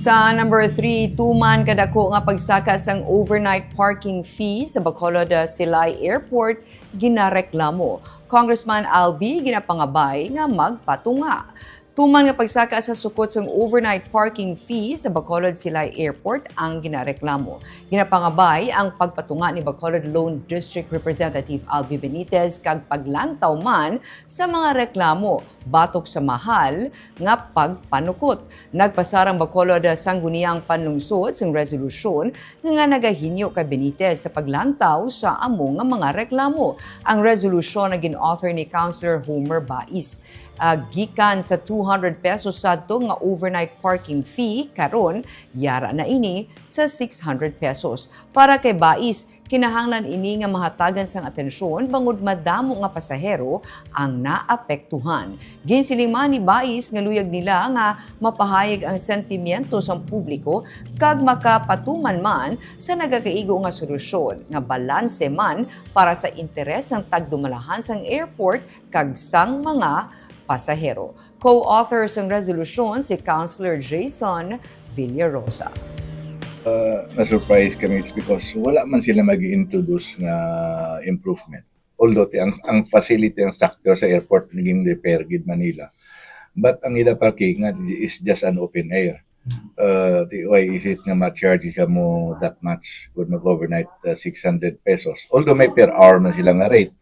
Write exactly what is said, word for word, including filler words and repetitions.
Sa number three, tuman kadako nga pagsaka sang overnight parking fee sa Bacolod, uh, Silay Airport ginareklamo. Congressman Albi ginapangabay nga magpatunga. Tuman nga pagsaka sa sukot sang overnight parking fee sa Bacolod Silay Airport ang ginareklamo. Ginapangabay ang pagpatunga ni Bacolod Lone District Representative Albi Benitez kag paglantaw man sa mga reklamo batok sa mahal nga pagpanukot. Nagpasar ang Bacolod Sangguniang Panlungsod sing resolusyon nga nagahinyo kay Benitez sa paglantaw sa amo nga mga reklamo. Ang resolusyon nga gin-author ni Councilor Homer Bais. Ah, gikan sa two hundred pesos sadto nga overnight parking fee, karon yara na ini sa six hundred pesos. Para kay Bais, kinahanglan ini nga mahatagan sang atensyon bangod madamo nga pasahero ang naapektuhan. Ginsiling man ni Bais nga luyag nila nga mapahayag ang sentimiento sang publiko kag makapatuman man sa nagakaigo nga solusyon nga balanse man para sa interes sang tagdumalahan sang airport kag sang mga pasahero. Co-author sang resolusyon si Councilor Jason Villarosa. Uh, na-surprise kami, it's because wala man sila mag-introduce nga improvement. Although ti- ang, ang facility, ang structure sa airport naging repair gid man nila. But ang ila parking nga is just an open air. Uh, ti- why is it nga ma-charge ka mo that much kung mag-overnight uh, six hundred pesos? Although may per hour man sila nga rate.